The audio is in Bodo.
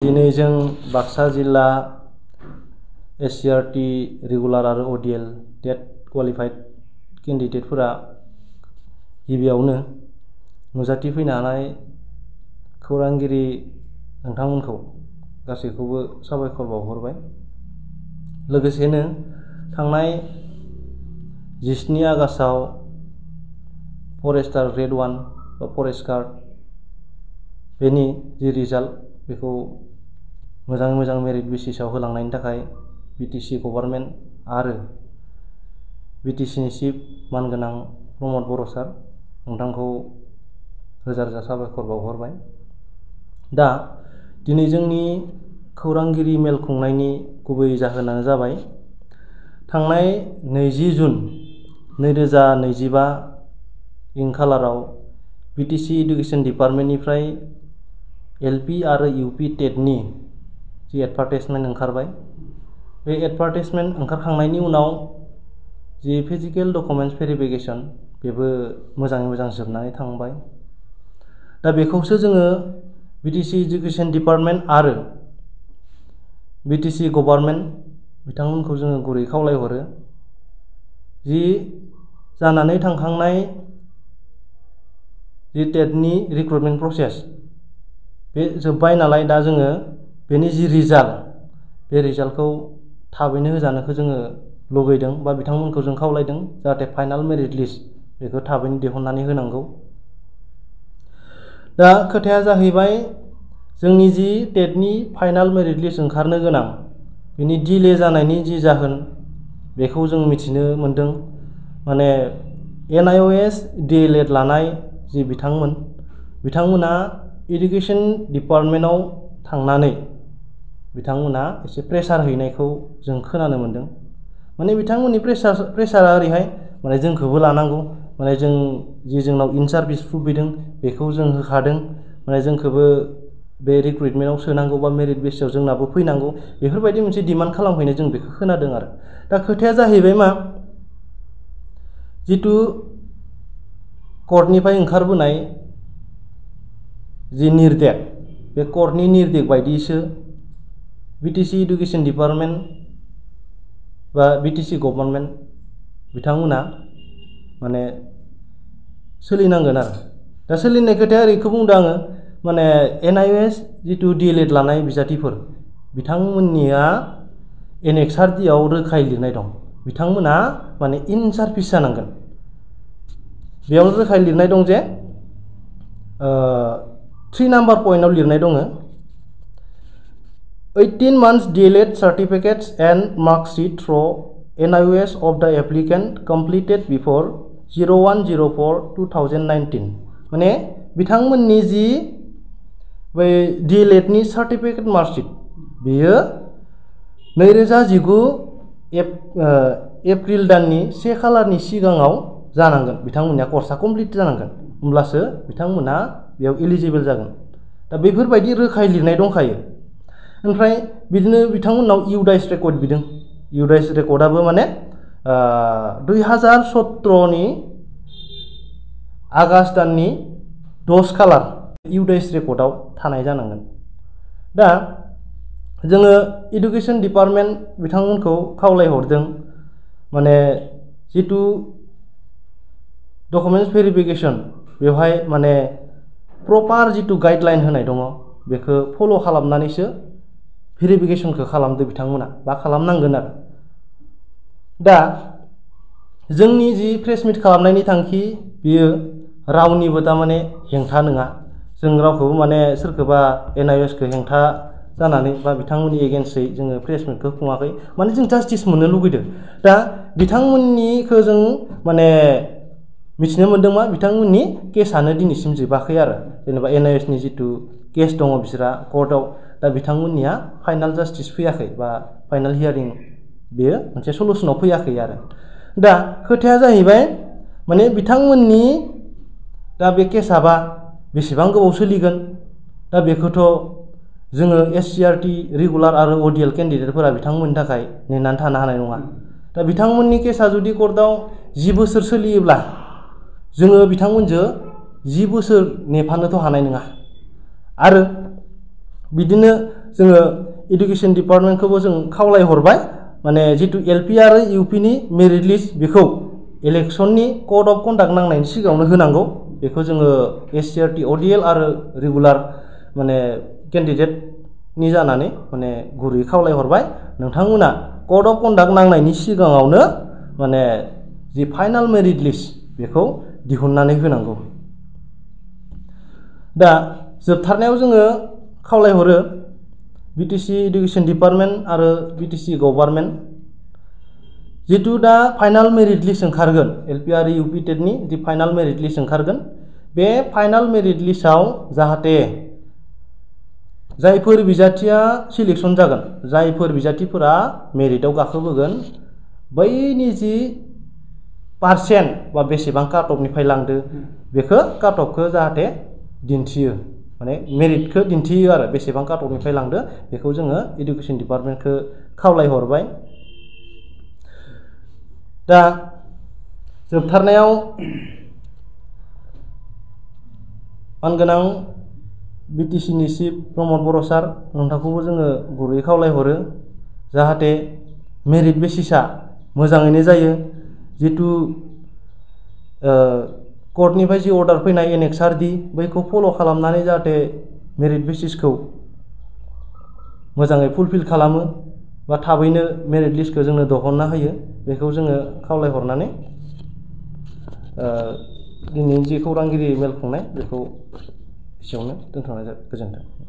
दिनै जों बाक्सा जिल्ला SCRT रेगुलार आरो ODL टेट क्वालिफाइड केन्डिडेटफोरा गिबियावनो नुजाथिफैनो हानाय खौरांगिरि नोंथांमोनखौ गासैखौबो साबायखर बावहरबाय। लोगोसेनो थांनाय 17 आगस्टआव फरेस्टार ग्रेड 1 बा फरेस्ट गार्ड बेनि जि रिजाल्ट बेखौ मोजाङै मोजां मेरिट बेसिसआव होलांनायनि थाखाय BTC गभर्नमेन्ट आरो BTC नि चिफ मानगोनां प्रमद बर' सार नोंथांखौ रोजा रोजा साबायखर बावहरबाय। दा दिनै जोंनि खौरांगिरि मेल खुंनायनि गुबै जाहोनानो जाबाय थांनाय 20 जुन 2025 इं खालाराव BTC इडुकेशन डिपार्टमेन्टनिफ्राय LP आरो UP टेटनि जि एडभार्टाइजमेन्ट ओंखारबाय। बे एडभार्टाइजमेन्ट ओंखारखांनायनि उनाव जि फिजिकेल डकुमेन्ट्स भेरिफिकेशन बेबो मोजाङै मोजां जोबनानै थांबाय। दा बेखौसो जोङो BTC इडुकेशन डिपार्टमेन्ट आरो BTC गभर्नमेन्ट बिथांमोनखौ जोङो गुरै खावलायहरो जि जानानै थांखांनाय जि टेटनि रिक्रुटमेन्ट प्रसेस बे जोब्बाय नालाय दा जोङो बेनि जि रिजाल्ट बे रिजाल्टखौ थाबैनो होजानोखौ जोङो लुगैदों बा बिथांमोनखौ जों खावलायदों जाहाथे फाइनाल मेरिट लिस्ट बेखौ थाबैनो दिहुननानै होनांगौ। दा खोथाया जाहैबाय जोंनि जि टेटनि फाइनाल मेरिट लिस्ट ओंखारनो गोनां बेनि डिले जानायनि जि जाहोन बेखौ जों मिथिनो मोनदों। माने NIOS DLED लानाय जि बिथांमोना इडुकेशन डिपार्टमेन्टआव थांनानै बिथांमोना एसे प्रेसार हैनायखौ जों खोनानो मोनदों। माने बिथांमोननि प्रेसारा ओरैहाय माने जोंखौबो लानांगौ, माने जों जि जोंनाव इन सार्भिस प्रुफ फैदों बेखौ जों होखादों, माने जोंखौबो बे रिक्रुटमेन्टआव सोनांगौ बा मेरिट बेसिसआव जोंनाबो फैनांगौ बेफोरबायदि मोनसे डिमान्ड खालामफैनाय जों बेखौ खोनादों आरो। दा खोथाया जाहैबाय मा जिथु कर्टनिफ्राय ओंखारबोनाय जि निर्देश बे कर्टनि निर्देश बायदियैसो BTC इडुकेशन डिपार्टमेन्ट बा BTC गभर्नमेन्ट बिथांमोना माने सोलिनांगोन आरो। दा सोलिनाय खोथाया ओरैखौ बुंदों आङो माने NIOS जिथु DLED लानाय बिजाथिफोर बिथांमोननिया एनेक्सार डिआव रोखायै लिरनाय दं बिथांमोना माने इन सार्भिस जानांगोन। बेयाव रोखायै लिरनाय दं जे 3 नाम्बार पइन्टआव लिरनाय दङ 18 months DLED certificates and mark sheet through NIOS of the applicant completed before 01/04/2019 माने बिथांमोननि जि बै DLED नि सार्टिफिकेट मार्कशीट बेयो 2019 एप्रिल दाननि 1 खालारनि सिगाङाव जानांगोन। बिथांमोननिया कर्सआ कमप्लिट जानांगोन, होमब्लासो बिथांमोना बेयाव एलिजिबल जागोन। दा बेफोरबायदि रोखायै लिरनाय दंखायो। ओमफ्राय बिदिनो बिथांमोननाव इउडाइस रेकर्ड बिदों। इउडाइस रेकर्डआबो माने 2017 आगस्ट दाननि 10 खालार इउडाइस रेकर्डआव थानाय जानांगोन। दा जोङो इडुकेशन डिपार्टमेन्ट बिथांमोनखौ खावलायहरदों माने जिथु डकुमेन्ट्स भेरिफिकेशन बेवहाय माने प्रपार जिथु गाइडलाइन होनाय दङ बेखौ फल' खालामनानैसो भेरिफिकेशनखौ खालामदो बिथांमोना बा खालामनांगोन आरो। दा जोंनि जि प्रेस मिट खालामनायनि थांखि बियो रावनिबो थारमाने हेंथा नङा। जों रावखौबो माने सोरखौबा NIOS खौ हेंथा जानानै बा बिथांमोननि एगेन्स्टै जोङो प्रेस मिटखौ खुङाखै, माने जों जास्टिस मोननो लुगैदों। दा बिथांमोननिखौ जों माने मिथिनो मोन्दों मा बिथांमोननि केसआनो दिनैसिम जोबाखै आरो। जेनेबा NIOS नि जिथु केस दङ बिसोरा कर्टआव, दा बिथांमोननिया फाइनाल जास्टिस फैयाखै बा फाइनाल हियारिं बेयो मोनसे सलुसनाव फैयाखै आरो। दा खोथाया जाहैबाय माने बिथांमोननि दा बे केसआबा बेसेबां गोबाव सोलिगोन दा बेखौथ' जोङो SCRT रेगुलार आरो ODL केन्डिडेटफोरा बिथांमोननि थाखाय नेनानै थानो हानाय नङा। दा बिथांमोननि केसआ जुदि कर्टआव 10 बोसोर सोलियोब्ला जोङो बिथांमोनजों 10 बोसोर नेफानोथ' हानाय नङा। आरो बिदिनो जोङो इडुकेसन डिपार्टमेन्टखौबो जों खावलायहरबाय माने जितु एलपि आरो इउपिनि मेरिट लिस्ट बेखौ इलेक्सननि कड अफ कन्डाक्ट नांनायनि सिगाङावनो होनांगौ बेखौ जोङो एससिआरटि अडिएल आरो रेगुलार माने केन्डिडेटनि जानानै माने गुरैयै खावलायहरबाय नोंथांमोना कड अफ कन्डाक्ट नांनायनि सिगाङावनो माने जि फाइनाल मेरिट लिस्ट बेखौ दिहुननानै होनांगौ। दा जोबथारनायाव जोङो खावलायहरो बिटिसि इडुकेसन डिपार्टमेन्ट आरो बिटिसि गभर्नमेन्ट जितु दा फाइनाल मेरिट लिस्ट ओंखारगोन एलपि आरो इउपि टेटनि जि फाइनाल मेरिट लिस्ट ओंखारगोन बे फाइनाल मेरिट लिस्टआव जाहाथे जायफोर बिजाथिया सिलेक्सन जागोन जायफोर बिजाथिफोरा मेरिटआव गाखोबोगोन बैनि जि पार्सेन्ट बा बेसेबां काट अफनिफ्राय लांदो बेखौ काट अफखौ जाहाथे दिन्थियो माने मेरिटखौ दिन्थियो आरो बेसेबां काट अफनिफ्राय लांदो बेखौ जोङो इडुकेसन डिपार्टमेन्टखौ खावलायहरबाय। दा जोबथारनायाव मानगोनां बिटिसिनि चिफ प्रमद बर' सार नोंथांखौबो जोङो गुरैयै खावलायहरो जाहाथे मेरिट बेसिसआ मोजाङैनो जायो जितु कर्टनिफ्राय जि अर्डार फैनाय एनेक्सार डि बैखौ फल' खालामनानै जाहाथे मेरिट बेसिसखौ मोजाङै फुलफिल खालामो बा थाबैनो मेरिट लिस्टखौ जोंनो दिहुनना होयो बेखौ जोङो खावलायहरनानै दिनैनि जि खौरांगिरि मेल खुंनाय बेखौ एसेयावनो दोनथ'नाय जाबाय। गोजोन्थों।